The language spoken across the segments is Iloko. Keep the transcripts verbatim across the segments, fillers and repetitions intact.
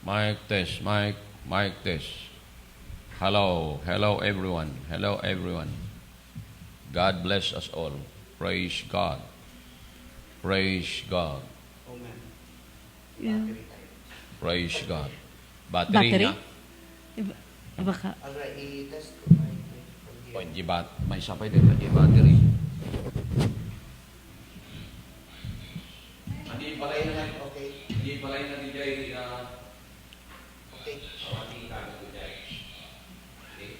Mic test, mic, mic test. Hello, hello everyone, hello everyone. God bless us all. Praise God. Praise God. Amen. Yeah. Praise God. Battery. Battery? Nga. Iba, iba ka. Aray, i-test ko. O, di bat-, may sapay din, di battery. Adi, balay na nga. Okay. Adi, balay na di jay, ah, okay. Awati ka na di jay. Okay.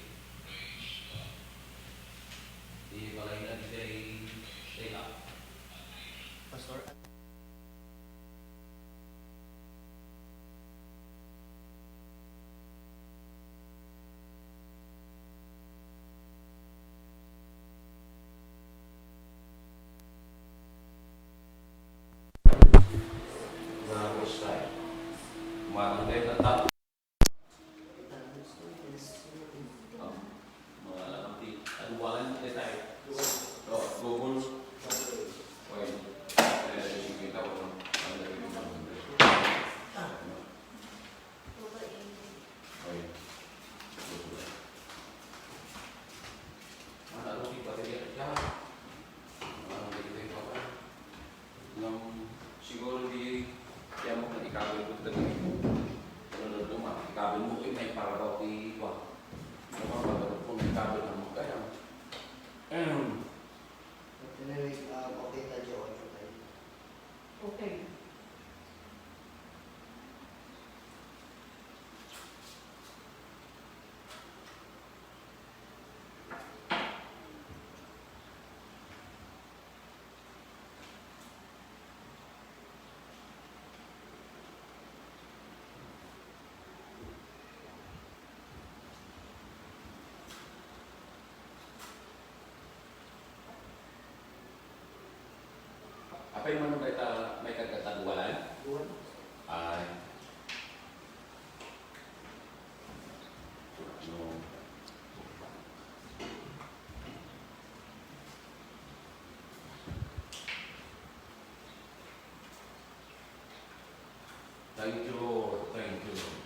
Di balay na di jay, Sheila. Pastor, Ngem siguro di, di amok nga ikabil ko talaga. Ano na duma, ikabil mo, eh, may parabaw ti kuwan. Ano ba, pag ano po, ikabil mo kaya. Ahem. But anyway, um, okay tayo, okay tayo. Okay. Apay man dayta may kagkatagualan? Ay. No. Thank you, Lord. Thank you, Lord.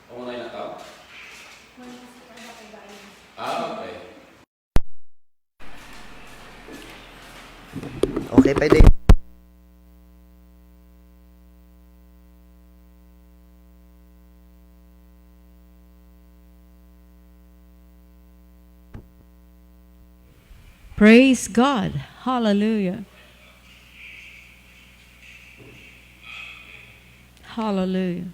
Umuna na to? Ah, okay. Okay, pwede. Praise God. Hallelujah. Hallelujah.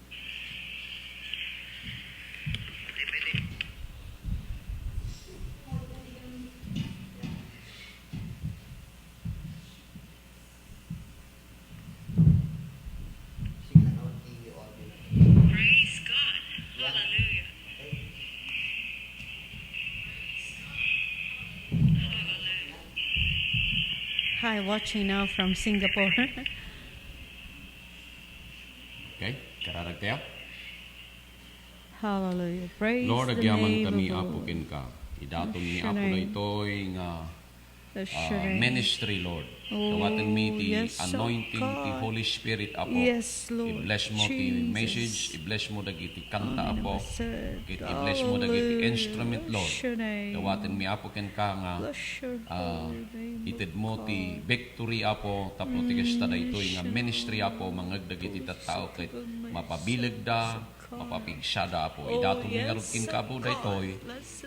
Praise God. Hallelujah. Hi, watching now from Singapore. Okay, kararag tayo. Hallelujah. Praise the name of the Lord. Lord, agyaman kami, Apo, kenka. Idaton mi, Apo, daytoy nga, ah, ministry, Lord. Dawaten mi ti anointing ti Holy Spirit, Apo. Yes, Lord. I-bless mo ti message, i-bless mo dagiti kanta, Apo. Ket i-bless mo dagiti instrument, Lord. Dawaten mi, Apo, kenka nga, ah, ited mo ti victory, Apo, tapno ti kasta daytoy nga ministry, Apo, mangngeg dagiti tattao ket mapabilegda, mapapigsada, Apo. Idaton mi ngarud kenka, Apo, daytoy,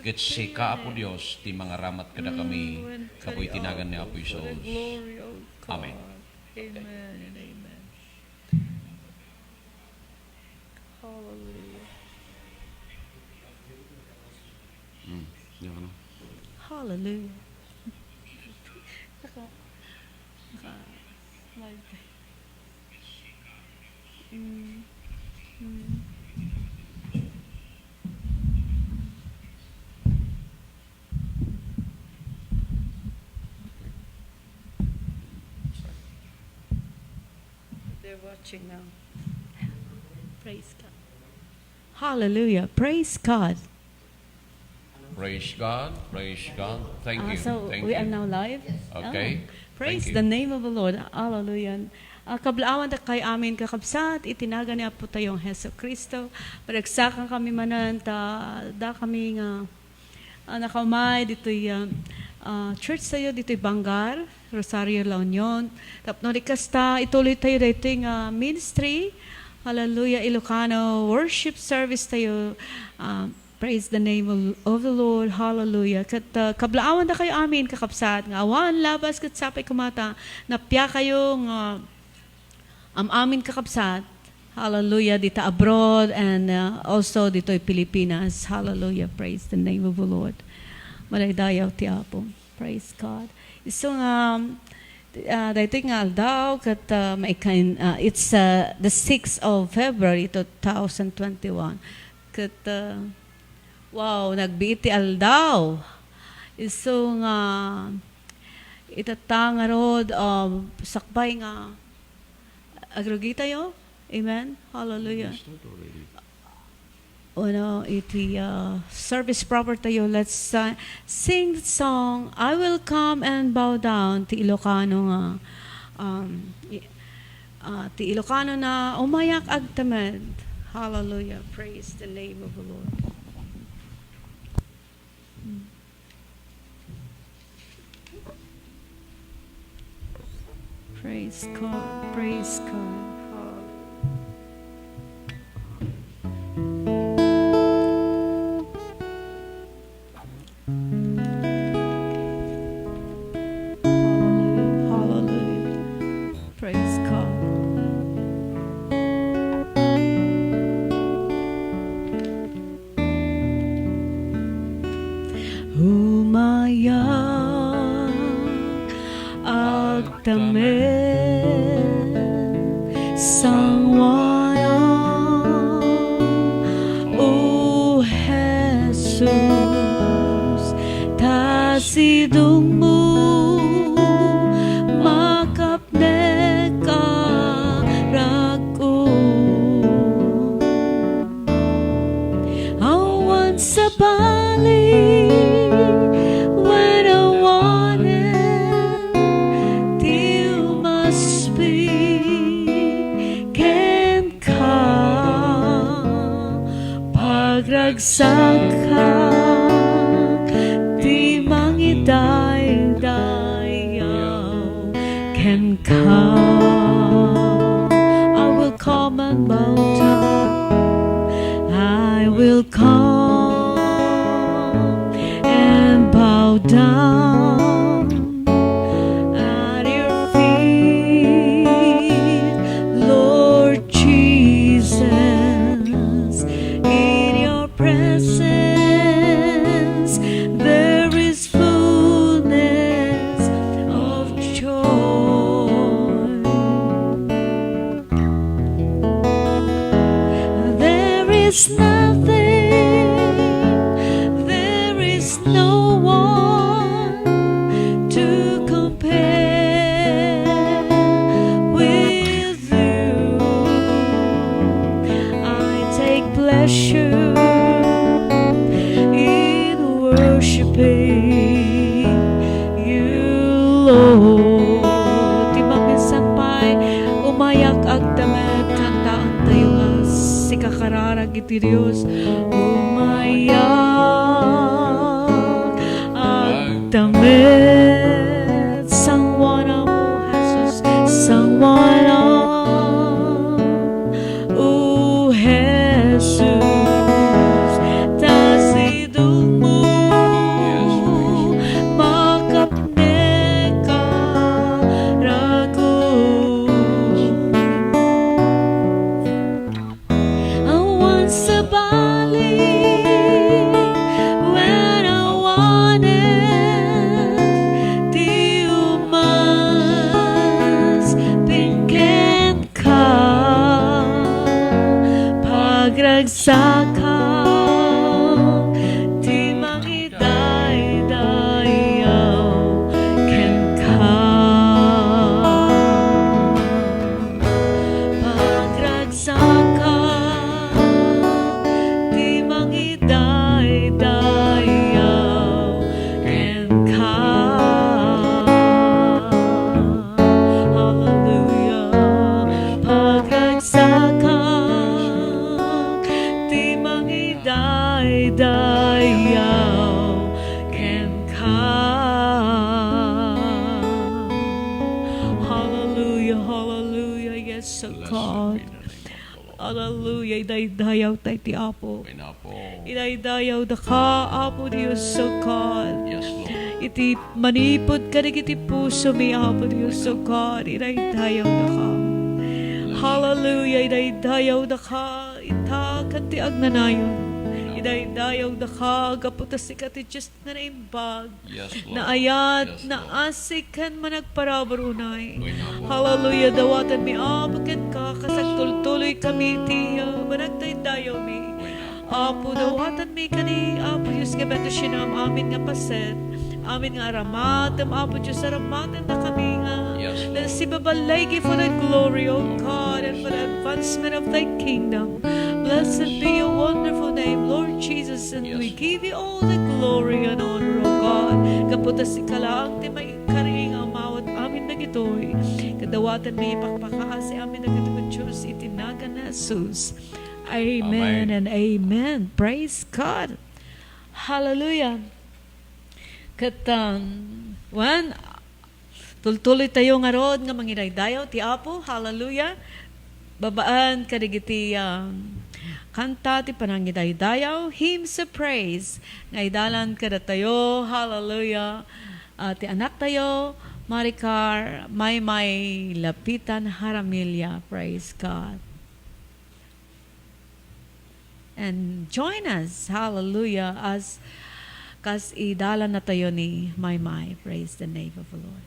ket sika, Apo Dios, ti mangaramat kadakami, kabuy ti nagan ni Apo Jesus. Amen. Amen and amen. Hallelujah. Mm, yan, ano? Hallelujah. Live. Mm. Mm. They're watching now. Praise God. Hallelujah. Praise God. Praise God. Praise God. Thank Ah, you. so Thank we you. are now live? Okay. Oh, praise Thank you. The name of the Lord. Hallelujah. Ah, kablaawan ta kay amin, kakabsat, iti nagan ni Apo tayong Jesu Cristo. Paragsakan kami manen, ta, da kami nga, ah, nakaumay ditoy, ah, ah, church tayo, ditoy Bangar, Rosario, La Union. Tapno di kasta, ituloy tayo ditoy nga ministry. Hallelujah, Ilocano worship service tayo. Ah, Praise the name of, of the Lord. Hallelujah. Ket, uh, kablaawan da kayo amin, kakabsat, nga awan labas ket sapay kumata, napia kayo nga am-amin, kakabsat. Hallelujah. Dita abroad and, uh, also ditoy Pilipinas. Hallelujah. Praise the name of the Lord. Madaydayaw ti Apo. Praise God. Isu nga, um, uh, daytoy nga aldaw ket, uh, maikain, uh, it's, uh, the sixth of February two thousand twenty-one. Ket, uh, wow, nagbiit ti aldaw. Isu nga itatta ngarud, um, sakbay nga agrugitayo. Amen. Hallelujah. Uno, iti, uh, service proper tayo. Let's, uh, sing the song, "I Will Come and Bow Down," ti Ilocano nga, um, i-, uh, ti Ilocano na, "Umayak agtemed." Hallelujah. Praise the name of the Lord. Praise God. Praise God. Hallelujah. Hallelujah. Praise God. Umayak agtemed, sanguanam, O Jesus, ta sidongmo makapnek a ragon. Awan sabali, wen awanen ti umaspi kenka, pagragsakak ti mangidaydayaw kenka. I will come and bow down. I will come and bow down at your feet, Lord Jesus. In your presence there is fullness of joy. There is nothing, there is no one to compare with you. I take pleasure in worshiping you, Lord. Ti maminsan pay, umayak agtemed, kantaentayo nga sika kararag iti Dios. Umayak agtemed, sanguanam, O Jesus, sanguanam, O Jesus, ta sidongmo makapnek a ragon. Awan sabali, Pagragsakak ti mangidaydayaw kenka. Pagragsakak ti mangidaydayaw kenka. Hallelujah. Pagragsakak ti mangidaydayaw kenka. Hallelujah, hallelujah. Yes, O God. Blessed be the name of the Lord. Hallelujah. Idaydayaw tayo ti Apo. Amen, Apo. Idaydayaw daka, Apo Dios, O God. Yes, Lord. Iti manipud kadagiti pusomi, Apo Dios, O God, idaydayaw daka. Bless you. Hallelujah, idaydayaw daka, ita ken ti agnanayon. Amen. Idaydayaw daka, gapu ta sika ti Dios nga naimbag, Yes, Lord. Naayat, Yes, Lord. Naasik, ken managparabur unay. Amen, Apo. Hallelujah, dawatanmi, Apo, kenka, kas agtultuloy kami iti, ah, panagdaydayawmi. Amen, Apo. Apo, dawatanmi kadi, Apo Dios, nga bendisionam amin nga paset, amin nga aramatem, Apo Dios, aramatenna kami nga Yes, Lord. Let's sing a balegi for the glory of God and for the advancement of thy kingdom. Blessed be your wonderful name, Lord Jesus, and Yes, we Lord. Give you all the glory and honor, O God. Gapu ta sika laeng ti maikari nga umawat amin dagitoy. Kadawatanmi ipakpakaasi amin dagitoy, Dios, iti nagan ni Jesus. Amen Amen. And amen. Praise God. Hallelujah. Ket, um, wen, tultuloy tayo ngarud nga mangidaydayaw ti Apo. Hallelujah. Babaen kadagiti, um, kanta ti panangidaydayaw, hymns of praise, nga idalan kadatayo. Hallelujah. Ah, ti anaktayo, Maricar Maymay Lapitan Jaramilla. Praise God. And join us, hallelujah, as kas idalannatayo ni Maymay. Praise the name of the Lord.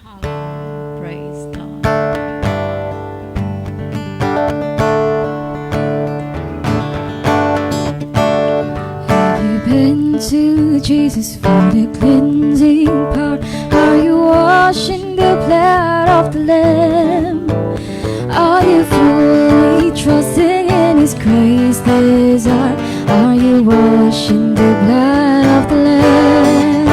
Hallelujah. Praise God. Have you been to Jesus for the cleansing power? Are you washed in the blood of the Lamb? Are you fully trusting in His grace this hour? Are you washed in the blood of the Lamb?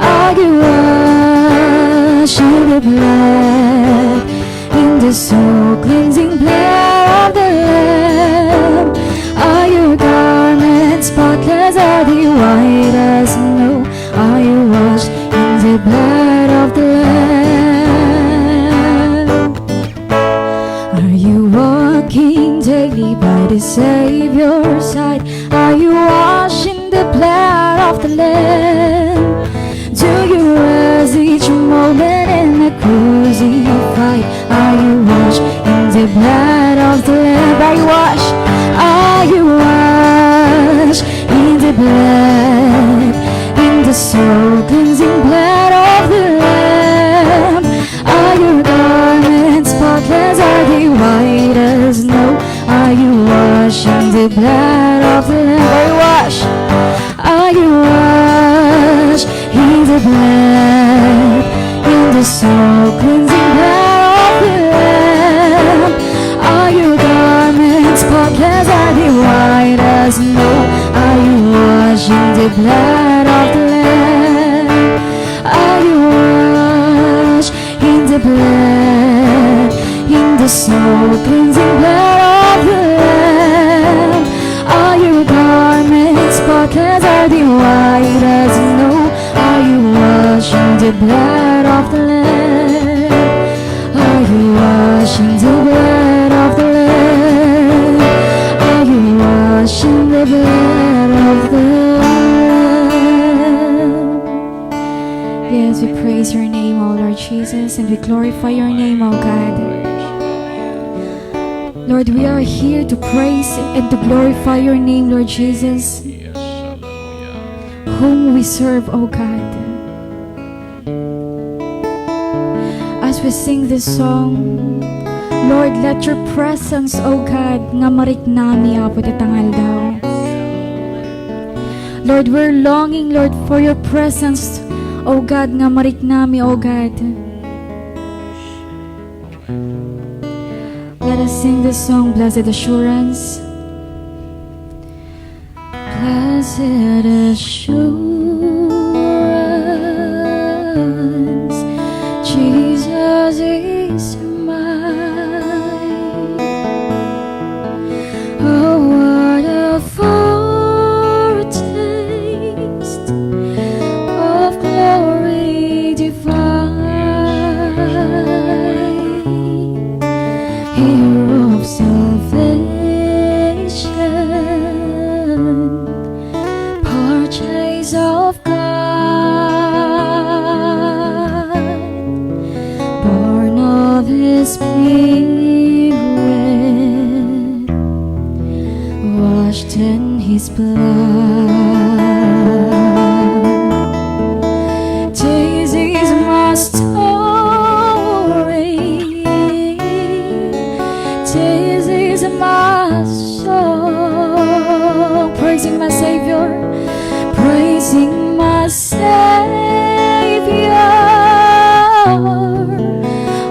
Are you washed in the blood, in the soul cleansing blood of the Lamb? Are your garments spotless? Are they white as snow? Are you washed in the blood of the Lamb? Are you walking daily by the Savior's side? Are you washed in the blood of the Lamb? Do you rise each moment in the crucified? Are you washed in the blood of the Lamb? Are you washed? Are you washed in the blood, in the soul cleansing blood of the Lamb? Are your garments spotless? Are they white as snow? Are you washed in the blood of the Lamb? Are you washed? Are you washed in the blood, in the soul cleansing blood of the Lamb? Are your garments spotless? Are they white as snow? Are you washed in the blood of the Lamb? Are you washed in the blood, in the soul cleansing blood of the Lamb? Are your garments spotless? Are they white as snow? Are you washed in the blood of the Lamb? Are you washed in the blood of the Lamb? Are you washed in the blood of the Lamb? Yes, we praise your name, O Lord Jesus, and we glorify your name, O God. Lord, we are here to praise and to glorify your name, Lord Jesus, whom we serve, O God. As we sing this song, Lord, let your presence, O God, nga mariknami, Apo, dita nga aldaw. Lord, we're longing, Lord, for your presence, O God, nga mariknami, O God. Let us sing this song, Blessed Assurance. Blessed assurance, Jesus is mine. Oh, what a foretaste of glory divine, heir of salvation, purchase of God, born of His Spirit, washed in His blood. This is my story. This is my song. Praising my Savior. Praising my Savior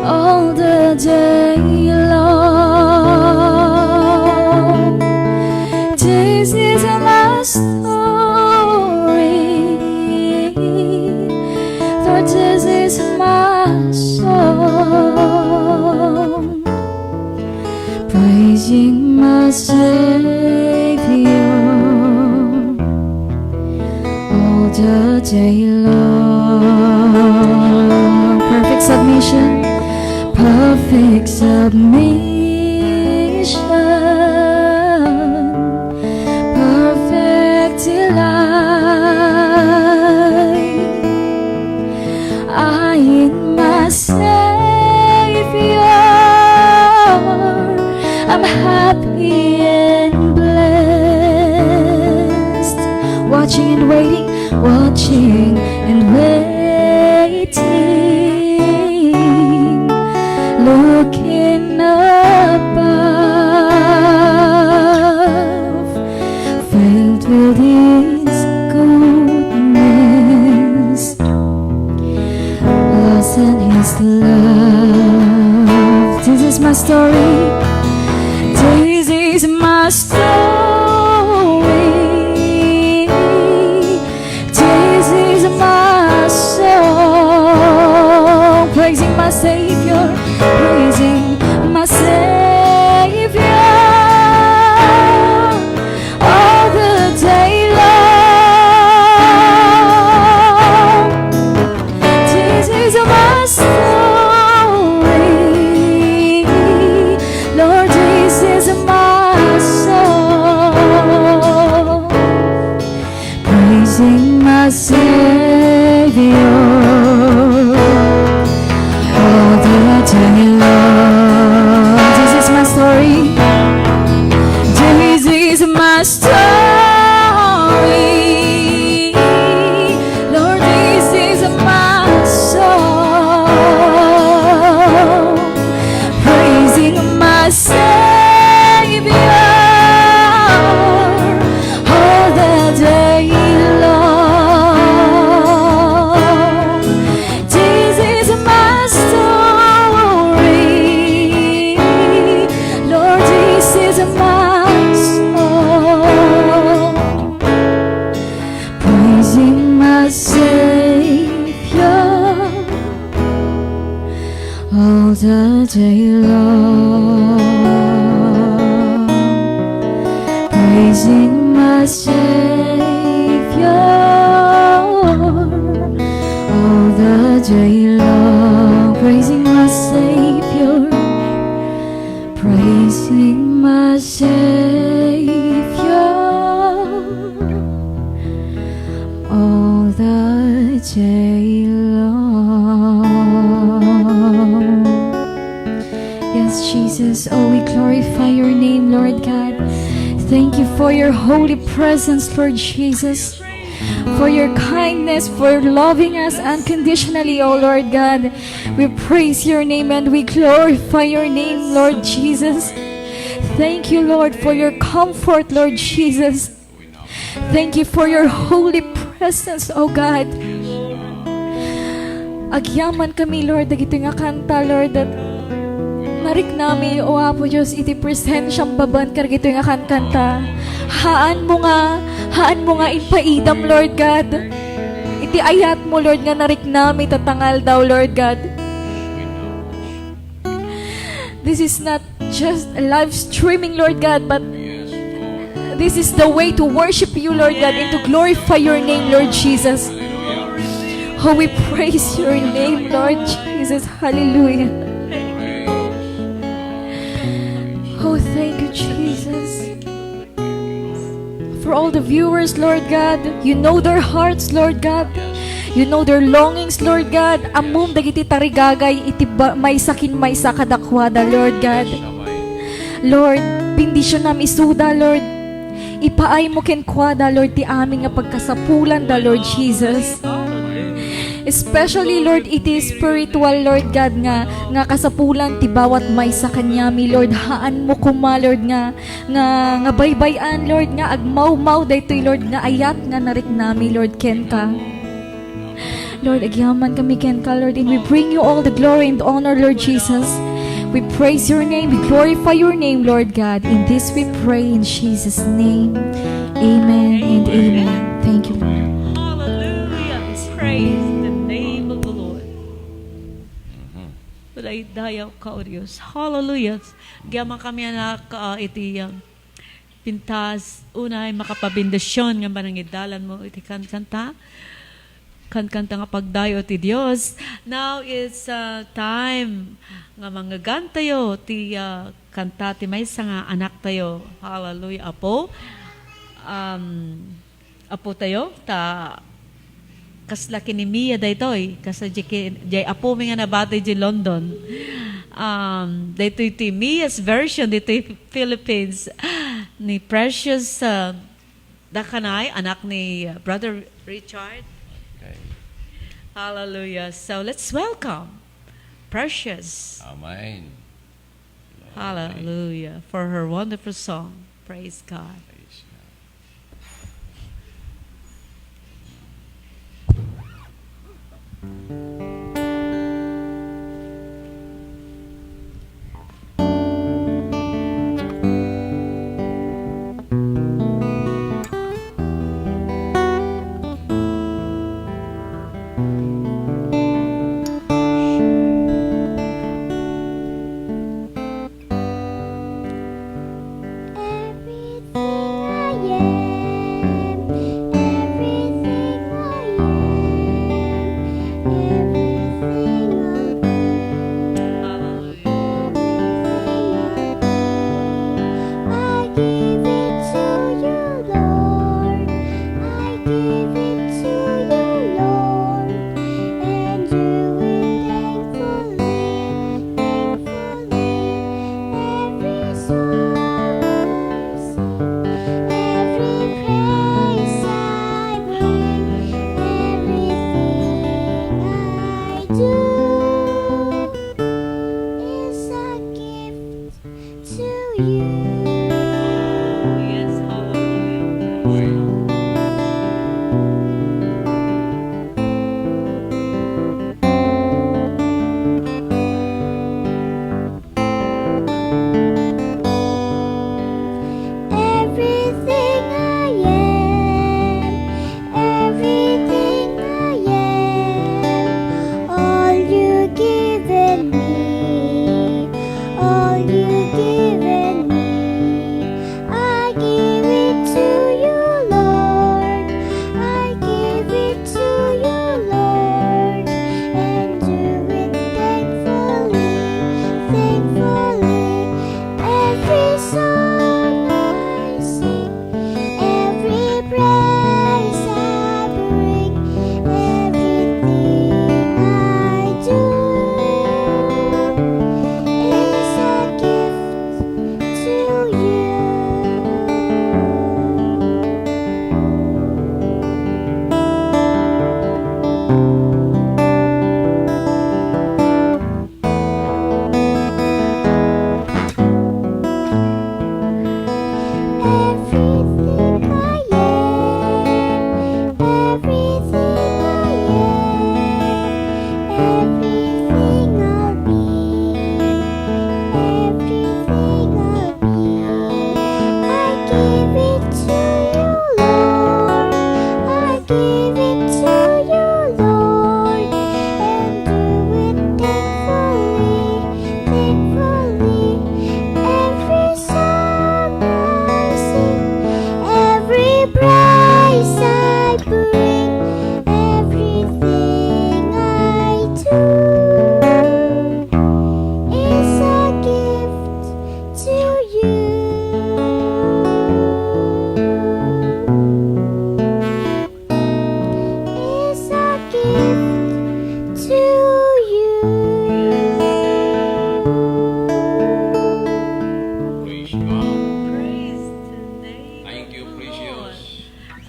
all the day long. This is my story. Lord, this is my song. Praising my Savior all the day long. Perfect submission. Perfect submission. Perfect delight. I in my Savior, I'm happy and blessed. Watching and waiting, watching and waiting, looking above, filled with His goodness, lost in His love. This is my story. This is my story. This is my song. Praising my Savior. Praising my Savior all the day long. This is my story. Lord, this is my song. Praising my Savior all the day long. This is my story. This is my story. Lord, this is my song. Praising my Savior all the day long. This is my story. Lord, this is my song. Praising my Savior all the day long. Praising my Savior all the day long. Praising my Savior. Praising my Savior all the day long. Yes, Jesus. Jesus. Oh, we glorify your name, Lord God. Thank you for your holy presence, Lord Jesus. For your kindness, for loving us unconditionally, oh Lord God. We praise your name and we glorify your name, Lord Jesus. Thank you, Lord, for your comfort, Lord Jesus. Thank you for your holy presence, oh God. Agyaman kami, Lord, dagitoy nga kanta, Lord, that nariknami, O Apo Dios, iti presensiam babaen kadagitoy nga kankanta. Haan mo nga, haan mo nga impaidam, Lord God. Iti ayat mo, Lord, nga nariknami tatta nga aldaw, Lord God. This is not just a live streaming, Lord God, but this is the way to worship you, Lord God, and to glorify your name, Lord Jesus. Oh, we praise your name, Lord Jesus. Hallelujah. Oh, thank you, Jesus. For all the viewers, Lord God, you know their hearts, Lord God. You know their longings, Lord God. Ammom dagiti tarigagay iti ba-, maysa ken maysa kadakuada, Lord God. Lord, bendisionam isuda, Lord. Ipaay mo kenkuada, Lord, ti amin nga pagkasapulanda, Lord Jesus. Especially, Lord, iti spiritual, Lord God, nga, nga kasapulan ti bawat maysa kaniami, Lord. Haan mo koma, Lord, nga, nga, nga baybay-an, Lord, nga agmawmaw daytoy, Lord, nga ayat nga nariknami, Lord, kenka. Lord, agyaman kami kenka, Lord, and we bring you all the glory and honor, Lord Jesus. We praise your name, we glorify your name, Lord God. In this we pray in Jesus' name. Amen and amen. Thank you, Lord. Hallelujah. Praise the name of the Lord. Daydayaw ka, O Dios. Hallelujah. Agyaman kami, anak, ah, iti, ah, pintas, unay makapabendision nga panangidalan mo iti kankanta. Kankanta nga pagdayo ti Dios. Now it's, uh, time nga manggantayo ti, uh, kanta ti maysa nga anaktayo. Hallelujah, Apo. Um, Apo tayo, ta kasla ken ni Mia daytoy, kasla di ki-, diay apomi nga nabati di London. Um, daytoy ti Mia's version, ditoy Philippines, ni Precious, uh, Dakanay, anak ni, uh, Brother Richard. Okay. Hallelujah. So let's welcome Precious. Amen. Hallelujah. For her wonderful song. Praise God. Praise God. Everything I am, everything I am, everything I am, everything I am, I give it to you, Lord. I give it to you, Lord. And do it thankfully, thankfully. Every sorrows,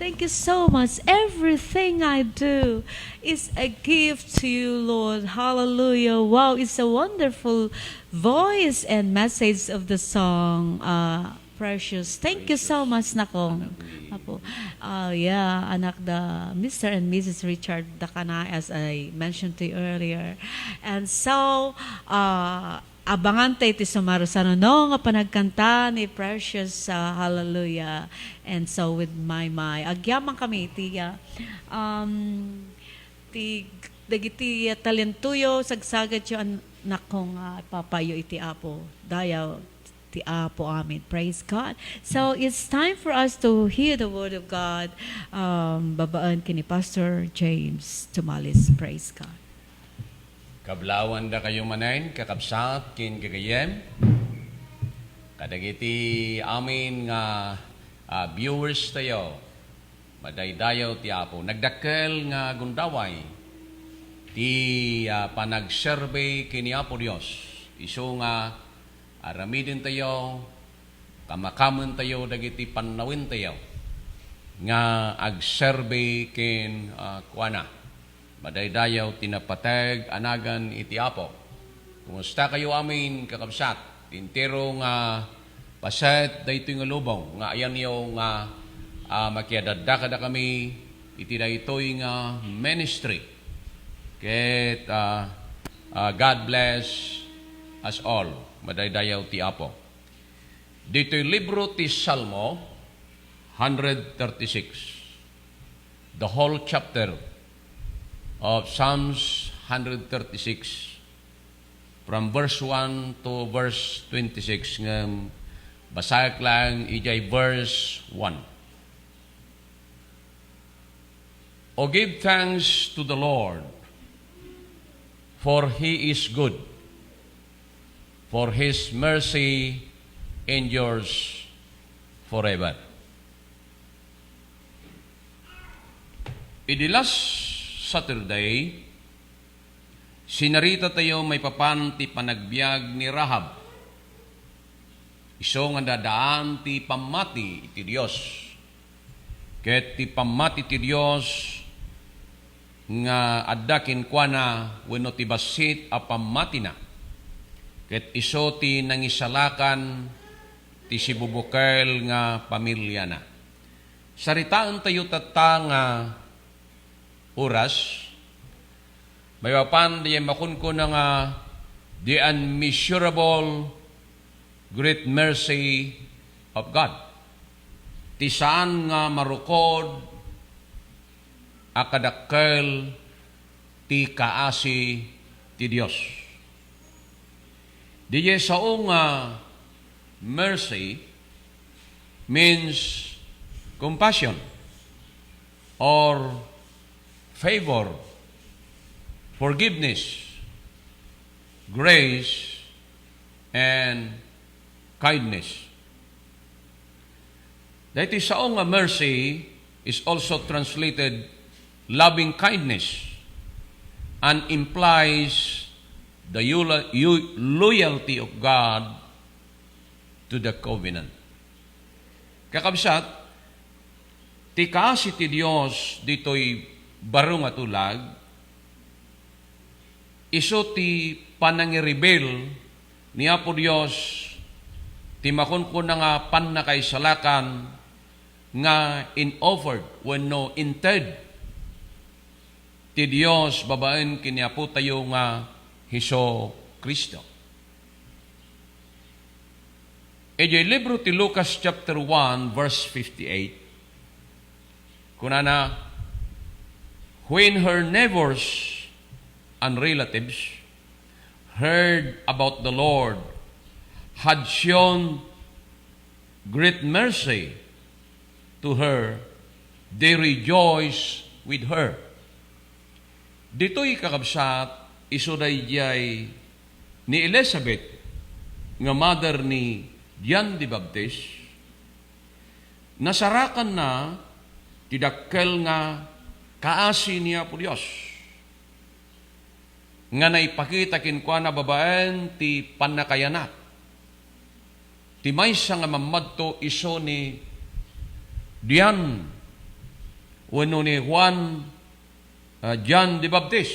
Thank you so much. Everything I do is a gift to you, Lord. Hallelujah. Wow, it's a wonderful voice and message of the song, uh, Precious. Thank you so much, Nakong. Apo. Uh, yeah, anak da Mister and Missus Richard Dakana, as I mentioned to you earlier. And so, uh, abangan tayo iti sumarsaro nga panagkanta ni Precious, uh, Hallelujah. And so with my, my, agyaman kami iti, uh, um, ti, dagiti talentoyo, sagsagatyo, an-, Nakong, uh, ipapayo iti Apo. Dayaw ti Apo amin. Praise God. So, it's time for us to hear the word of God, um, babaen ken ni Pastor James Tumales. Praise God. Kablaawandakayo manen, kakabsat ken gagayyem. Kadagiti amin nga, ah, viewers tayo, madaydayaw ti Apo. Nagdakkel nga gundaway ti, ah, panagserbi ken ni Apo Dios. Isu nga aramidentayo, kamakamentayo dagiti pannawentayo nga agserbi ken, ah, kuana. Madaydayaw ti napateg a nagan iti Apo. Kumustakayo amin, kakabsat? Ti entero nga paset daytoy nga lubong nga ayanyo nga, ah, makiadaddaka kadakami iti daytoy nga ministry. Ket, ah, ah, God bless us all. Madaydayaw ti Apo. Ditoy libro ti Salmo, hundred thirty-six, the whole chapter of Psalms hundred thirty-six, from verse one to verse twenty-six, ngem basaek laeng idiay verse one. O give thanks to the Lord, for He is good, for His mercy endures forever. Idi last Saturday, sinarita tayo maipapan ti panagbiag ni Rahab. Isu nga nadaan ti pammati iti Dios. Ket ti pammati ti Dios nga adda kenkuana wenno ti bassit a pammatina, ket isu ti nangisalakan ti sibubukel nga pamiliana. Saritaentayo tatta nga oras, maipapan diay makunkuna nga the unmeasurable great mercy of God. Ti saan nga marukod a kadakkel ti kaasi ti Dios. Diay sao nga mercy means compassion or favor, forgiveness, grace, and kindness. Daytoy sao nga mercy is also translated loving kindness and implies the eula-, eu-, loyalty of God to the covenant. Kakabsat, ti kaasi ti Dios ditoy baro nga tulag, isu ti panangireveal ni Apo Dios ti makunkuna nga pannakaisalakan nga in-offered wenno inted ti Dios babaen ken ni Apotayo nga Jesu-Cristo. Idiay libro ti Lucas chapter one, verse fifty-eight, kunana, "When her neighbors and relatives heard about the Lord had shown great mercy to her, they rejoiced with her." Ditoy, kakabsat, isu daydiay ni Elizabeth nga mother ni John the Baptist. Nasarakanna ti dakkel nga kaasi ni Apo Dios nga naipakita kenkuana babaen ti pannakayanat ti maysa nga mammadto isu ni John wenno ni Juan, ah, John the Baptist,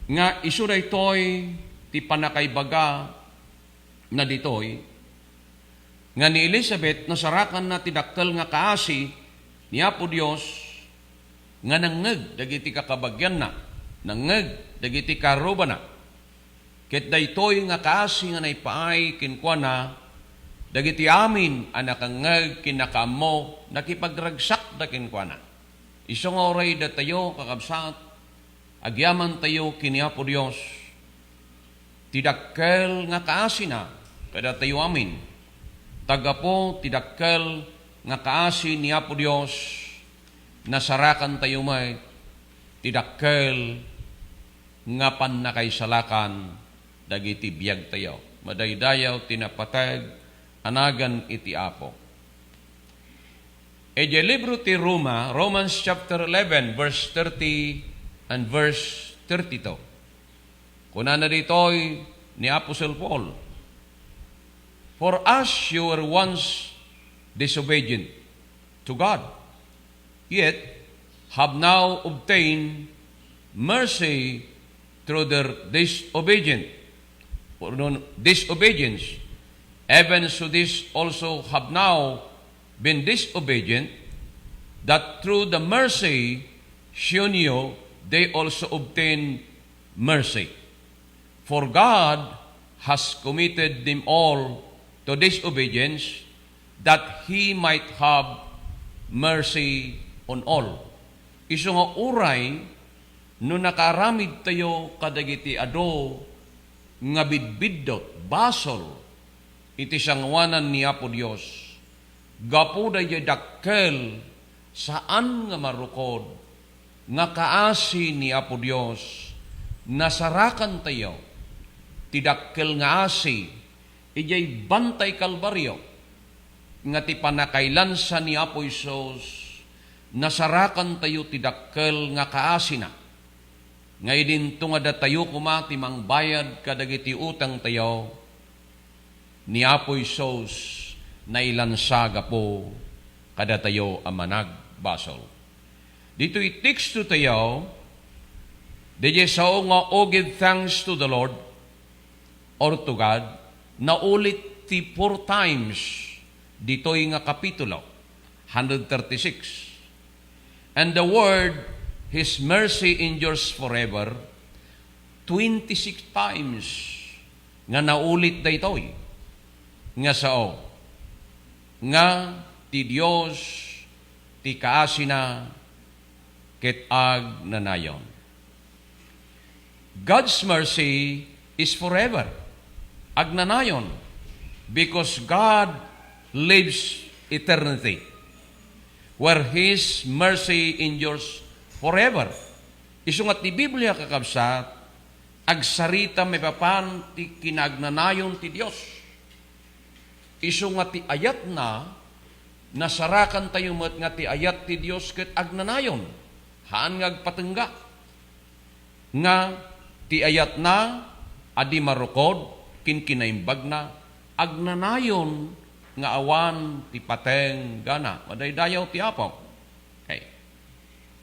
nga isu daytoy ti pannakaibaga na ditoy, nga ni Elizabeth nasarakanna ti dakkel nga kaasi ni Apo Dios, nga nangngeg dagiti kakabagianna, nangngeg dagiti karrubana. Ket daytoy nga kaasi nga naipaay kenkuana, dagiti amin a nakangngeg ken nakaammo, nakipagragsakda kenkuana. Isu nga uray datayo, kakabsat, agyamantayo ken ni Apo Dios, ti dakkel nga kaasina kadatayo amin. Ta gapu ti dakkel nga kaasi ni Apo Dios, nasarakantayo met ti dakkel nga pannakaisalakan dagiti biagtayo. Madaydayaw ti napateg a nagan iti Apo. Idiay libro ti Roma, Romans chapter eleven, verse thirty and verse thirty-two. Kunana ditoy ni Apostle Paul, "For as you were once disobedient to God, yet have now obtained mercy through their disobedient, or no, disobedience, even so these also have now been disobedient, that through the mercy shown you, they also obtain mercy. For God has committed them all to disobedience, that He might have mercy on all." Isu nga uray no nakaaramidtayo kadagiti adu nga bidbiddut, basol iti sangoanan ni Apo Dios, gapu daydiay dakkel, saan nga marukod nga kaasi ni Apo Dios, nasarakantayo ti dakkel nga asi idiay Bantay Kalbario, nga ti pannakailansa ni Apo Jesus, nasarakantayo ti dakkel nga kaasina. Nga idinto nga datayo koma ti mangbayad kadagiti utangtayo, ni Apo Jesus nailansa gapu kadatayo a managbasol. Ditoy tekstotayo, daydiay sao nga, "Oh, give thanks to the Lord," or to God, naulit ti four times ditoy nga kapitulo, hundred thirty-six. And the word, "His mercy endures forever," twenty-six times nga naulit daytoy nga sao nga ti Dios ti kaasina ket agnanayon. God's mercy is forever. Agnanayon, because God lives eternity, where His mercy endures forever. Isu nga ti Biblia, kakabsat, agsarita maipapan ti kinaagnanayon ti Dios. Isu nga ti ayatna, nasarakantayo met nga ti ayat ti Dios ket agnanayon, haan nga agpatengga. Nga ti ayatna a di marukod ken kinaimbagna, agnanayon nga awan ti patenggana. Madaydayaw ti Apo. Okay.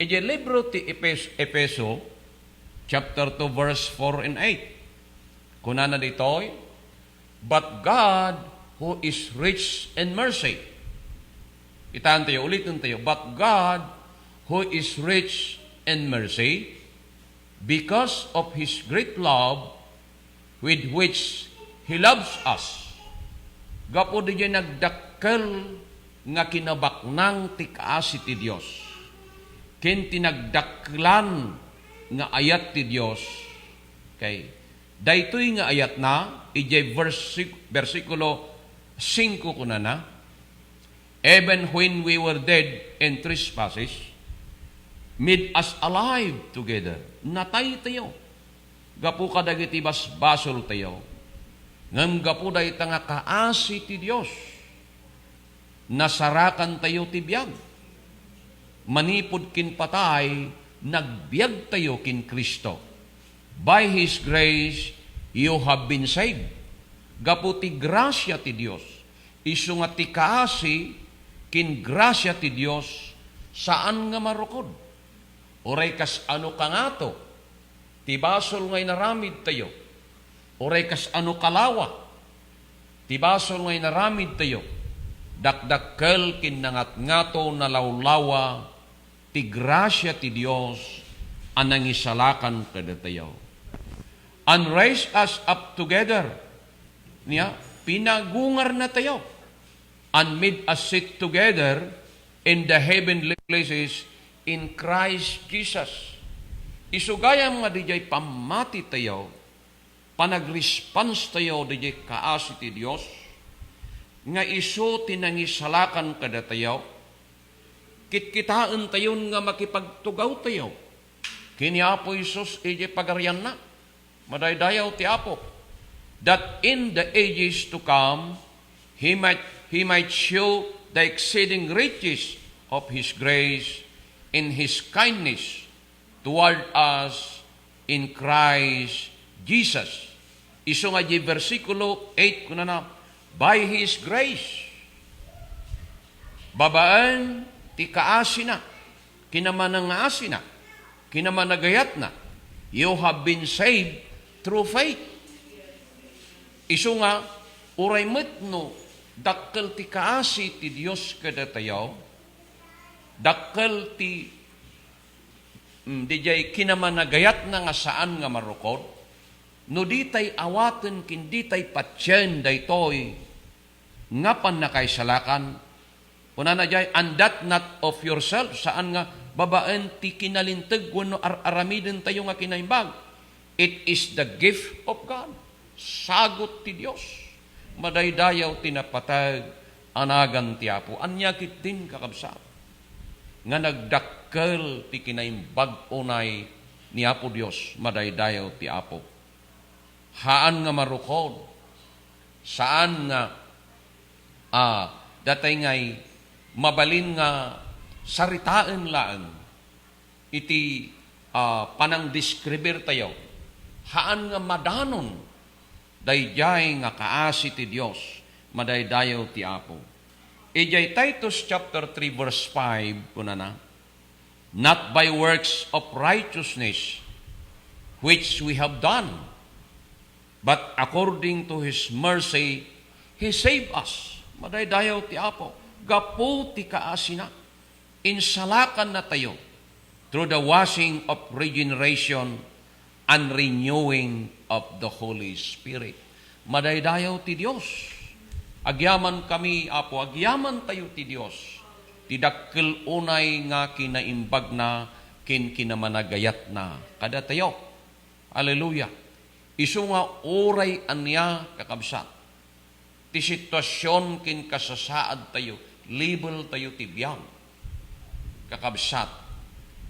Idiay libro ti Epes-, Efeso, chapter two, verse four and eight. Kunana ditoy, "But God, who is rich in mercy." Kitaentayo, ulitentayo. "But God, who is rich in mercy, because of His great love with which He loves us." Gapu didiay nagdakkel nga kinabaknang ti kaasi ti Dios, ken ti nagdakkelan nga ayat ti Dios. Okay. Daytoy nga ayatna, idiay versi-, bersikulo singko kunana, "Even when we were dead in trespasses, made us alive together." Nataytayo gapu kadagiti basbasoltayo. Ngem gapu dayta nga kaasi ti Dios, nasarakantayo ti biag. Manipud ken patay, nagbiagtayo ken Cristo. By His grace, you have been saved. Gapu ti grasia ti Dios. Isu nga ti kaasi ken grasia ti Dios, saan nga marukod. Uray kas-ano kangato ti basol nga inaramidtayo, uray kas-ano kalawa ti basol nga inaramidtayo, dakdakkel ken nangatngato nalawlawa ti grasia ti Dios a nangisalakan kadatayo. And raise us up together. Nia, pinagungarnatayo. And made us sit together in the heavenly places in Christ Jesus. Isu gayam nga didiay pammatitayo, panagresponse tayo didiay kaasi ti Dios, nga isu ti nangisalakan kadatayo, kitkitaentayon nga makipagtugawtayo ken ni Apo Jesus idiay Pagarianna. Madaydayaw ti Apo, that in the ages to come, he might, he might show the exceeding riches of his grace in his kindness toward us in Christ Jesus. Isu nga di bersikulo eight, kunana, "By His grace," babaen ti kaasina, kinamanangaasina, kinamanagayatna, you have been saved through faith. Isu nga, uray met no dakkel ti kaasi ti Dios kadatayo, dakkel ti, mm, didiay kinamanagayatna nga saan nga marukod, no ditay awaten ken ditay patien daytoy nga pannakaisalakan, kunana diay, "And that not of yourself," saan nga babaen ti kinalinteg wenno ar-aramidentayo nga kinaimbag. It is the gift of God. Sagut ti Dios. Madaydayaw ti napateg a nagan ti Apo. Ania ketdin, kakabsat, nga nagdakkel ti kinaimbag unay ni Apo Dios? Madaydayaw ti Apo. Haan nga marukod. Saan nga, ah, datay ngay mabalin nga saritaen laeng iti, ah, panangdeskribirtayo. Haan nga madanon daydiay nga kaasi ti Dios, madaydayaw ti Apo. Idiay Titus chapter three verse five, kunana, "Not by works of righteousness which we have done, but according to His mercy, He saved us." Madaydayaw ti Apo. Gapu ti kaasina, insalakannatayo through the washing of regeneration and renewing of the Holy Spirit. Madaydayaw ti Dios. Agyamankami, Apo, agyamantayo ti Dios, ti dakkel unay nga kinaimbagna ken kinamanagayatna kadatayo. Hallelujah. Isu nga uray ania, kakabsat, ti situasion ken kasasaadtayo, leveltayo ti biag, kakabsat,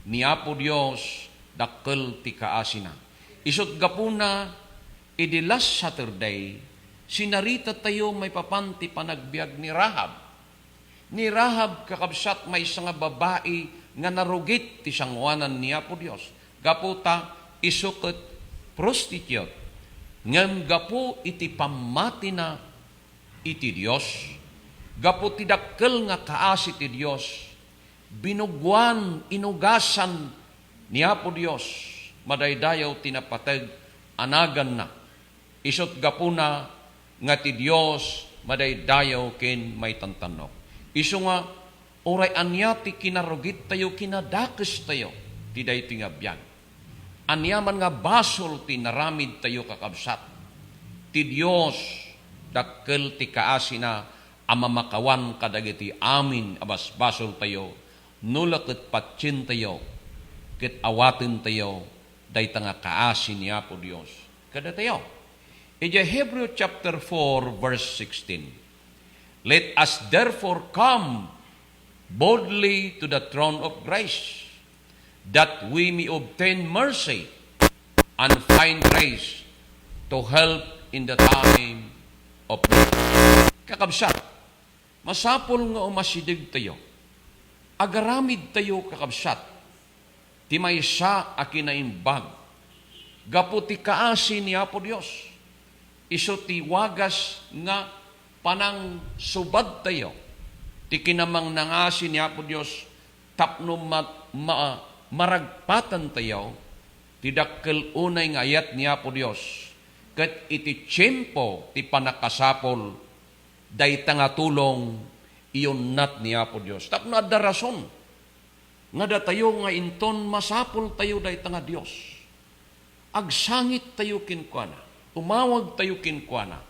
ni Apo Dios dakkel ti kaasina. Isut' gapuna, idi last Saturday, sinaritatayo maipapan ti panagbiag ni Rahab. Ni Rahab, kakabsat, maysa nga babai nga narugit ti sangoanan ni Apo Dios. Gapu ta isu ket prostitute, ngem gapu iti pammatina iti Dios, gapu ti dakkel nga kaasi ti Dios, binugwan, inugasan ni Apo Dios, madaydayaw ti napateg a naganna. Isut' gapuna nga ti Dios madaydayaw ken maitantannok. Isu nga, uray ania ti kinarugittayo, kinadakestayo ti daytoy nga biag. Ania man nga basol ti naramidtayo, kakabsat, ti Dios dakkel ti kaasina a mamakawan kadagiti amin a basbasoltayo, no la ket patientayo ket awatentayo dayta nga kaasi ni Apo Dios kadatayo. Idiay Hebreo chapter four, verse sixteen, "Let us therefore come boldly to the throne of grace, that we may obtain mercy and find grace to help in the time of need." Kakabsat, masapul nga umasidegtayo. Agaramidtayo, kakabsat, ti maysa a kinaimbag gapu ti kaasi ni Apo Dios. Isu ti wagas nga panangsubadtayo ti kinamangngasi ni Apo Dios tapno ma-, ma-, maragpatantayo ti dakkel unay nga ayat ni Apo Dios, ket iti tiempo ti pannakasapul, dayta nga tulong iyunnat ni Apo Dios. Tapno adda rason nga datayo nga inton masapultayo dayta nga Dios, agsangittayo kenkuana, umawagtayo kenkuana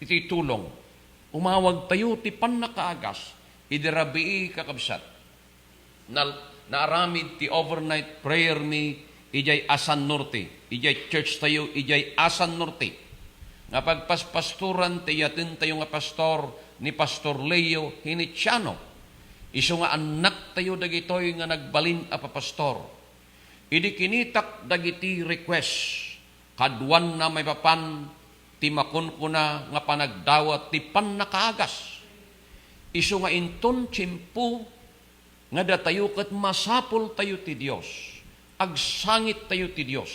iti tulong, umawagtayo ti pannakaagas. Idi rabii, kakabsat, nal-, naaramid ti overnight prayer mi idiay Asan Norte, idiay church tayo idiay Asan Norte, nga pagpaspastoran ti iyatentayo nga pastor ni Pastor Leo Heniciano. Isu nga annak tayo dagitoy nga nagbalin a papastor. Idi kinitak dagiti request, kaduanna maipapan ti makunkuna nga panagdawat ti pannakaagas. Isu nga inton tiempo nga datayo ket masapultayo ti Dios, agsangittayo ti Dios,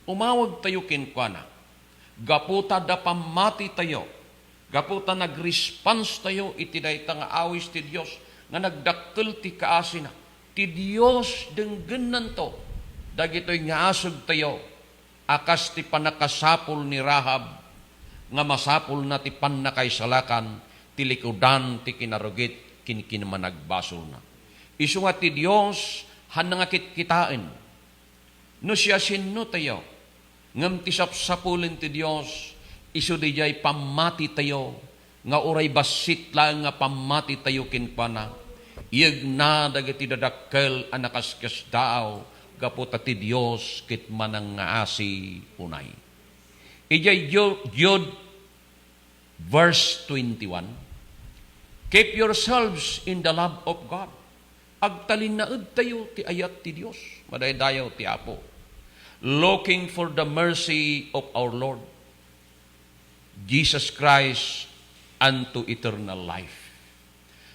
umawagtayo kenkuana. Gapu ta adda pammatitayo, gapu ta nagresponse tayo iti dayta nga awis ti Dios nga nagdakkel ti kaasina, ti Dios denggennanto dagitoy nga asugtayo a kas ti pannakasapul ni Rahab nga masapulna ti pannakaisalakan ti likudan ti kinarugit ken kinmanagbasolna. Isu nga ti Dios, haanna nga kitkitaen no siasinotayo, ngem ti sapsapulen ti Dios, isu didiay pammatitayo, nga uray bassit laeng nga pammatitayo kenkuana, iyegna dagiti dadakkel a nakaskasdaaw gapu ta ti Dios ket manangngaasi unay. Idiay Ju-, Jude verse twenty-one, "Keep yourselves in the love of God." Agtalinaedtayo ti ayat ti Dios, madaydayaw ti Apo. "Looking for the mercy of our Lord Jesus Christ unto eternal life."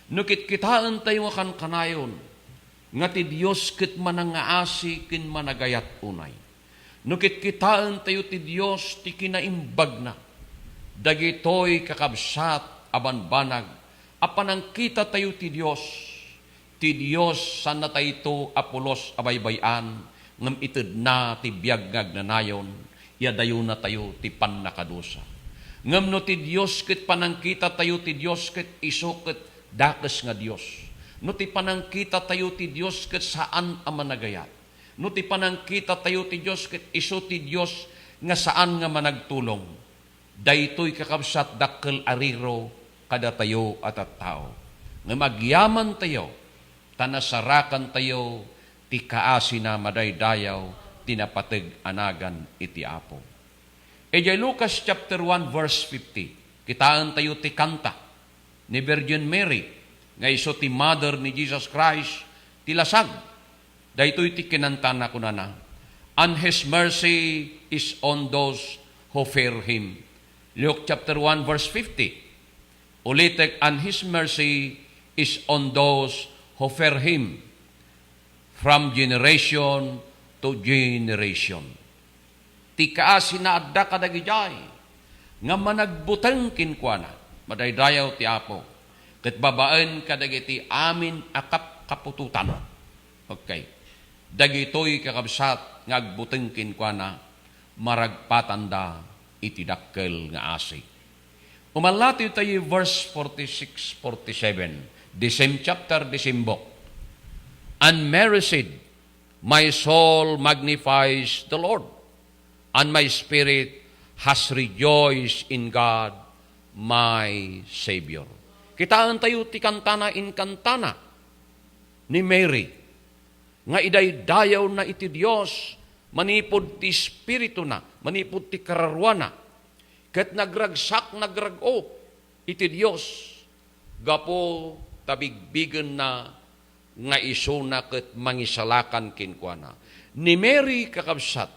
No kitkitaentayo nga kankanayon nga ti Dios ket manangngaasi ken managayat unay. No kitkitaentayo ti Dios ti kinaimbagna, dagitoy kakabsat a banbanag a panangkitatayo ti Dios, ti Dios saannatayto a pulos a baybay-an, ngem itedna ti biag nga agnanayon, iadayonatayo ti pannakadusa. Ngem no ti Dios ket panangkitatayo ti Dios ket isu ket dakes nga Dios. No ti panangkitatayo ti Dios ket saan a managayat. No ti panangkitatayo ti Dios ket isu ti Dios nga saan nga managtulong. Daytoy, kakabsat, dakkel a riro kadatayo a tattao. Ngem agyamantayo ta nasarakantayo ti kaasina madaydayaw ti napateg a nagan iti Apo. Idiay Lucas chapter one verse fifty, kitaentayo ti kanta ni Virgin Mary nga isu ti mother ni Jesus Christ ti lasag. Daytoy ti kinantana, kunana, "And his mercy is on those who fear him." Luke chapter one verse fifty. Ulitek, "And his mercy is on those who fear him from generation to generation." Ti kaasina adda kadagidiay nga managbuteng kenkuana, madaydayaw ti Apo, ket babaen kadagiti amin a kapkaputotan. Okay. Dagitoy, kakabsat, nga agbuteng kenkuana, maragpatanda iti dakkel nga asi. Umallati tayo verse forty-six, forty-seven, the same chapter, the same book. "And Mary said, 'My soul magnifies the Lord, and my spirit has rejoiced in God, my Savior.'" Kitaentayo ti kantana, inkantana ni Mary nga idaydayawna iti Dios manipud ti espirituna, manipud ti kararuana, ket nagragsak, nagrag-o iti Dios gapu ta bigbigenna nga isuna ket mangisalakan kenkuana. Ni Mary, kakabsat,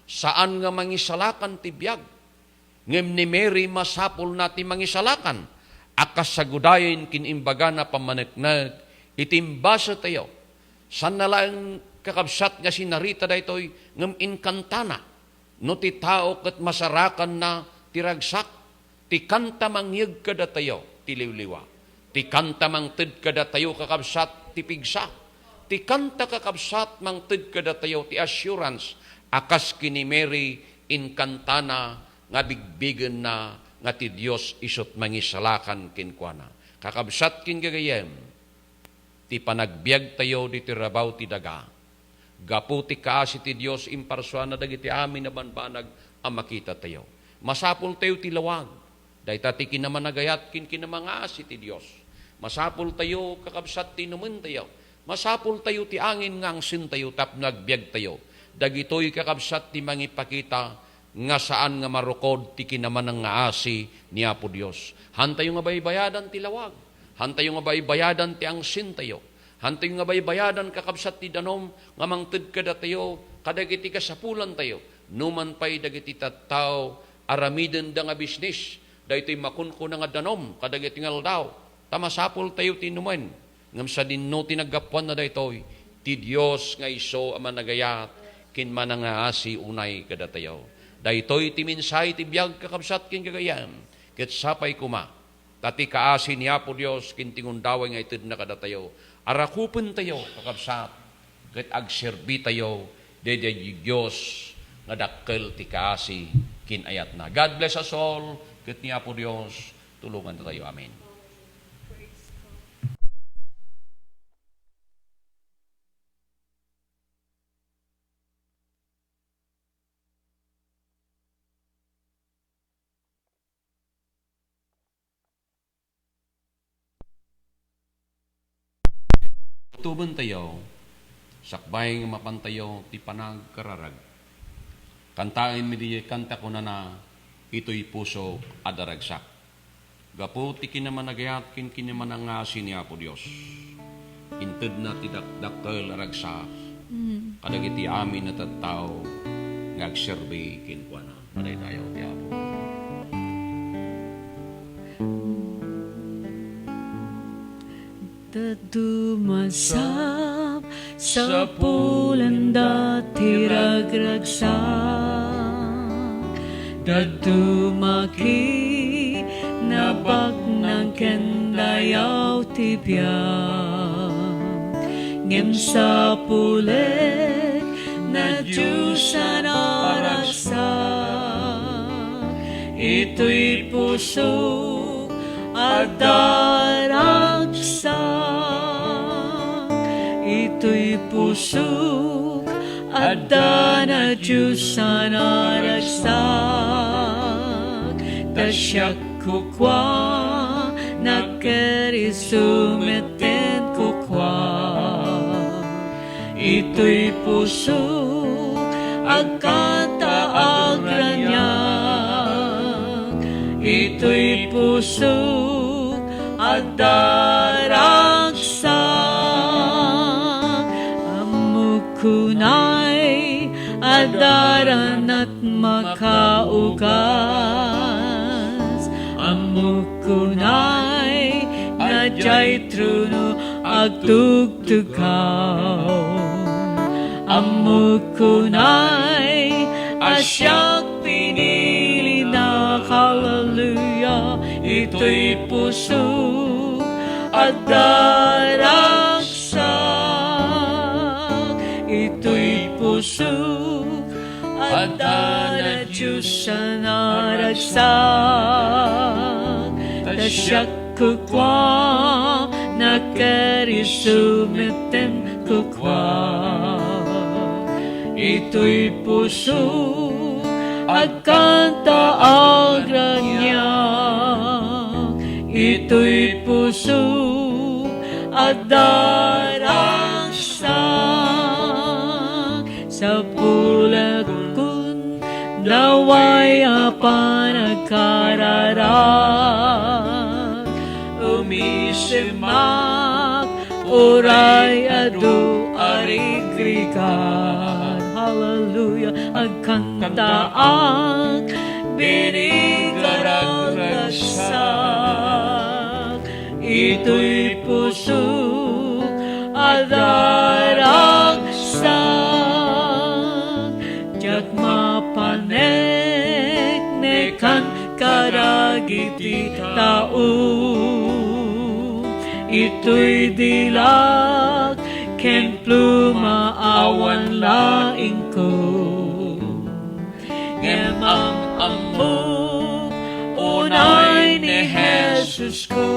saan nga mangisalakan ti biag. Ngem ni Mary, masapulna ti mangisalakan a kasagudayen ken imbagana pammaneknek iti imbasetayo. Saanna laeng, kakabsat, nga sinarita daytoy, ngem inkantana. No ti tao ket masarakanna ti ragsak, ti kanta mangyeg kadatayo ti liwliwa. Ti kanta mangted kadatayo, kakabsat, ti pigsa. Ti kanta, kakabsat, mangted kadatayo ti assurance a kas ken ni Mary, inkantana nga bigbigenna nga ti Dios isut' mangisalakan kenkuana. Kakabsat ken gagayyem, ti panagbiagtayo ditoy rabaw ti daga, gapu ti kaasi ti Dios, imparsuana dagiti amin a bambanag a makitatayo. Masapultayo ti lawag. Dayta ti kinamanagayat ken kinamangaasi ti Dios. Masapultayo, kakabsat, ti inumentayo. Masapultayo ti angin nga angsentayo tapno agbiagtayo. Dagitoy, kakabsat, ti mangipakita nga saan nga marukod ti kinamanangaasi ni Apo Dios. Hantayo nga baybayadan ti lawag. Hantayo nga baybayadan ti angsentayo. Hantayo nga baybayadan, kakabsat, ti danum nga mangted kadatayo kadagiti kasapulantayo. Numan pay dagiti tattao aramidenda nga bisnis daytoy makunkuna nga danum kadagiti nga aldaw, ta masapultayo ti inumen. Ngem sadinno ti naggapuanna daytoy, ti Dios nga isu a managayat ken manangaasi unay kadatayo. Daytoy ti mensahe ti biag, kakabsat ken gagayyem, ket sapay koma ta ti kaasi ni Apo Dios ken ti gundaway nga itedna kadatayo, arakupentayo, kakabsat, ket agserbitayo daydi Dios nga dakkel ti kaasi ken ayatna. God bless us all, ket ni Apo Dios tulonganta tayo. Amen. Utobentayo, sakbay nga mapantayo ti panagkararag. Kantaenmi diay kanta kunana, "Itoy pusok a daragsak." Gapu ti kinamanagayat ken kinamanangasi ni Apo Dios, intedna ti dakdakkel a ragsak Mm. kadagiti amin a tattao nga agserbi kenkuana. Madaydayaw ti Apo. Dadduma sapsapulenda ti ragragsak. Dadduma kinabaknang ken dayaw ti biag. Ngem sapulen, nadiosan a ragsak. Itoy puso adda ragsak. Itoy pusok adda nadiosan a ragsak. Ta siak kukua, naker isu metten kukua. Itoy pusok agkanta agraniag. Itoy pusok adda ragsak. Ammok unay adda ranat makaugas. Ammok unay nga diay trono agtugtugaw. Ammok unay a siak pinilina. Hallelujah. Itoy puso adda ragsak. Itoy puso adda nadiosan a ragsak. Ta siak kukua, naker isu metten kukua. Itoy puso agkanta agraniag. Itoy puso adda ragsak. Sapulek kun daway a panagkararag. Umisemak uray adu a rigrigat. Hallelujah. Agkantaak, binigarag ragsak. Itoy pusok a daragsak. Diak mapaneknekan kadagiti tao. Itoy dilak ken pluma awan laingko. Ngem am-ammok unay ni Jesusko.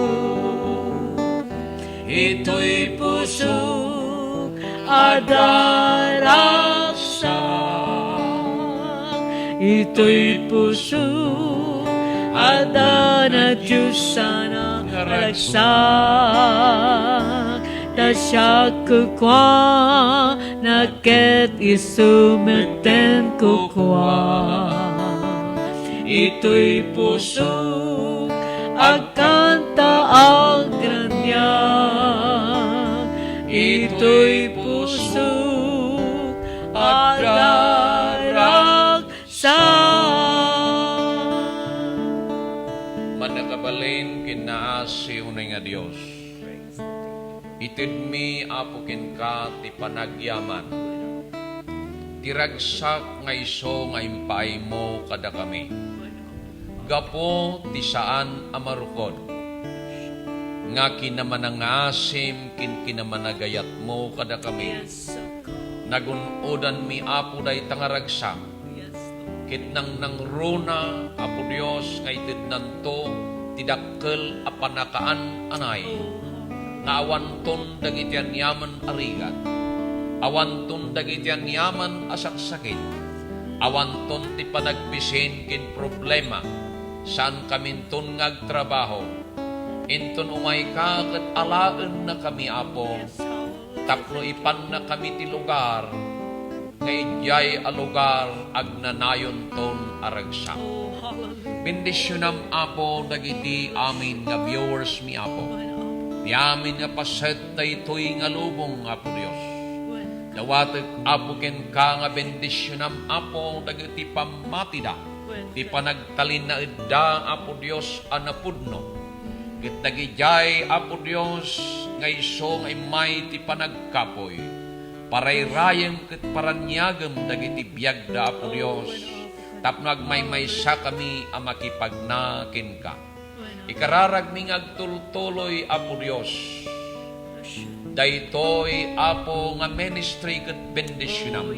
Itoy pusok adda ragsak. Itoy pusok adda na Dios a naragsak. Ta siak kukua na ket isu metten kukua. Itoy pusok agkanta agraniag. Itoy pusok agragsak. Mannakabalin ken naasi unay nga Dios. Itedmi, Apo, kenka ti panagyaman, ti ragsak nga isu nga impaaymo kadakami. Gapu ti saan a marukod nga kinamanangasim ken kinamanagayatmo kadakami. Nagun-odanmi, Apo, dayta nga ragsak. Ket nangnangruna, Apo Dios, nga itednanto ti dakkel a pannakaananay nga awanton dagiti aniaman a rigat, awanton dagiti aniaman a saksakit, awanton ti panagbisin ken problema, saankaminton nga agtrabaho. Inton umayka ket alaennakami, Apo, tapno ipannakami ti lugar nga idiay a lugar agnanayonton a ragsak. Oh, hallelujah. Bendisionam, Apo, dagiti amin nga viewers mi, Apo. Ti amin nga paset daytoy nga lubong, Apo Dios. Dawatek, Apo, kenka nga bendisionam, Apo, dagiti pammatida. Ti panagtalinaedda, Apo Dios, a napudno. Ket dagidiay, Apo Dios, nga isu nga immay ti panagkapuy, parayrayem ket paraniagem dagiti biagda, Apo Dios, tapno agmaymaysakami a makipagna kenka. Ikararagmi nga agtultuloy, Apo Dios, daytoy, Apo, nga ministry ket bendisionam.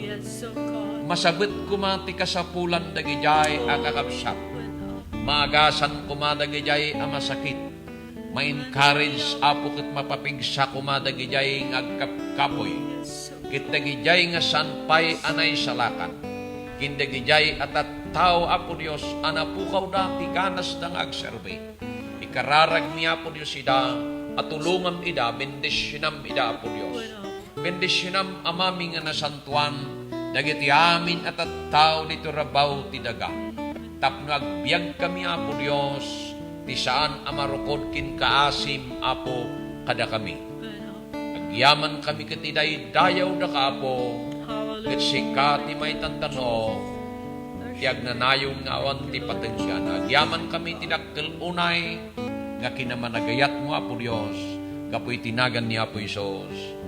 Masabet koma ti kasapulan dagidiay a kakabsat. Maagasan koma dagidiay a masakit. Ma-encourage, Apo, ket mapapigsa koma dagidiay nga agkapkapoy. Ket dagidiay nga saan pay a naisalakan. Ken dagidiay a tattao, Apo Dios, a napukawda ti ganasda nga agserbi. Ikararagmi, Apo Dios, ida, a tulongam ida, bendisionam ida, Apo Dios. Bendisionam, Amami nga nasantoan, dagiti amin a tattao ditoy rabaw ti daga. Tapno agbiagkami, Apo Dios, ti saan a marukod ken kaasim, Apo, kadakami. Agyamankami ket idaydayaw daka, Apo, ket sika ti maitantanok ti agnanayon nga awan ti patenggana. Agyamankami ti dakkel unay nga kinamanagayatmo, Apo Dios, gapu iti nagan ni Apo Jesus.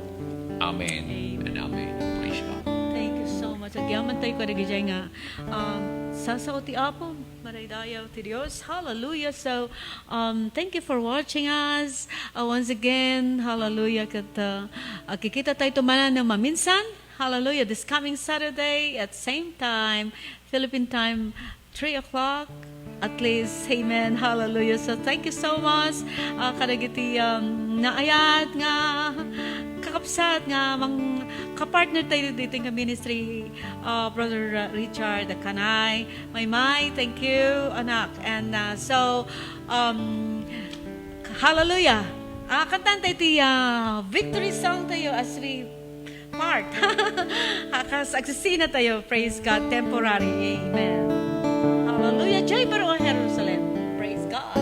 Amen and amen. Praise God. Thank you so much. Agyaman tayo kadagiti nga, um, sasao ti Apo, madaydayaw ti Dios. Hallelujah. So, um, thank you for watching us. Uh, once again, hallelujah. Ket, uh, uh, kikita tayo tumanan ng maminsan. Hallelujah. This coming Saturday at same time, Philippine time, three o'clock. At least, amen. Hallelujah. So, thank you so much. Uh, kadagiti, um, naayat nga kakabsat nga mang kapartner tayo dito nga ministry, uh, Brother, uh, Richard Akanay. Maymay, thank you, anak. And, uh, so, um, hallelujah. Ah, kantahan tayo ti, ah, victory song tayo as we part. Akas, agsisina tayo. Praise God. Temporary. Amen. Hallelujah. Jai Baroa Jerusalem. Praise God.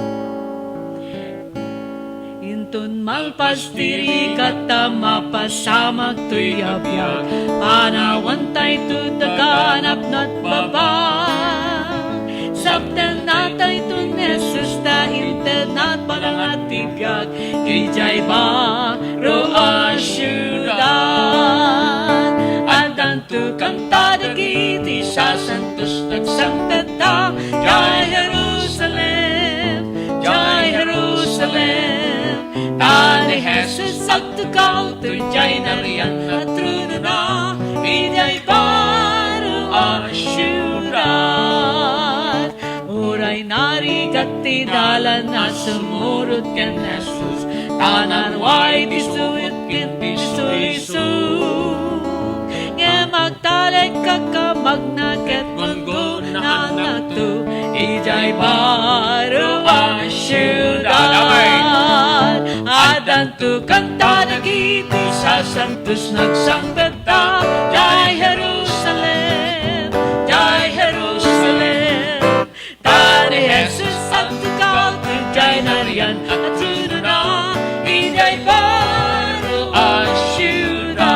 Inton malpas ti rigat ta mapasamak toy a biag, panawan tayto daga napno at baba. Sabtenna tayton Jesus ta intedna at balangat ti biag idiay baro a siudad. Addanto kanta dagiti sasantos, nagsangtedda, Jai Jerusalem, Jai Jerusalem. Ta ni Jesus agtugaw, tudiay narian a tronona, idiay baro a siudad. Uray narigat ti dalan a sumurot ken Jesus, ta narua iti suot ken ti sulisog. Ngem agtalek a kamagna ket gunggonaannakto idiay baro a siudad. Amen. Addanto kanta dagiti sasantos, nagsangpet ta, diay Jerusalem, diay Jerusalem. Ta ni Jesus agtugaw, tudiay narian a tronona, idiay baro a siudad.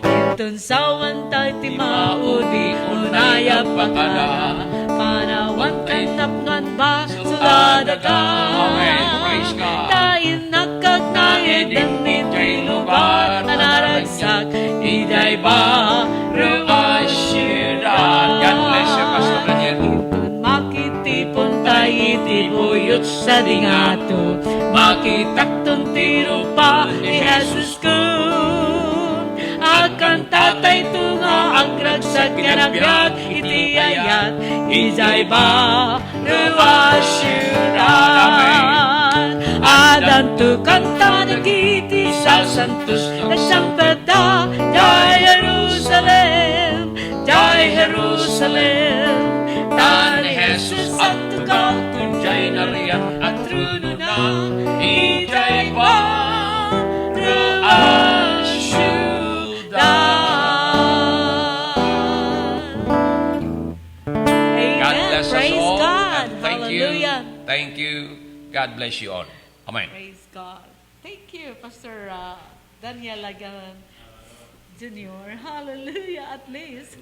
Inton sawan tayo ti maudi, unay a pakala, panawan tayo napngan baso a daga. Amen. Praise God. Ta innak agnaed iti lugar a naragsak, idiay baro a siudad. God bless you, Pastor Daniel. Inton makitipon tayo iti buyot sadingato, makitakton ti rupa ni Jesus kun. Agkantatayto nga agragsak ken agbiag iti ayat, idiay baro a siudad. Addanto kanta dagiti sasantos, nagsangpet da, diay Jerusalem, diay Jerusalem. Ta ni Jesus agtugaw, tudiay narian a tronona, idiay baro a siudad. Amen. God bless us all, and thank you. Praise God. Hallelujah. Thank you. God bless you all. Amen. Praise God. Thank you, Pastor, uh, Daniel Lagan Junior. Hallelujah, at least.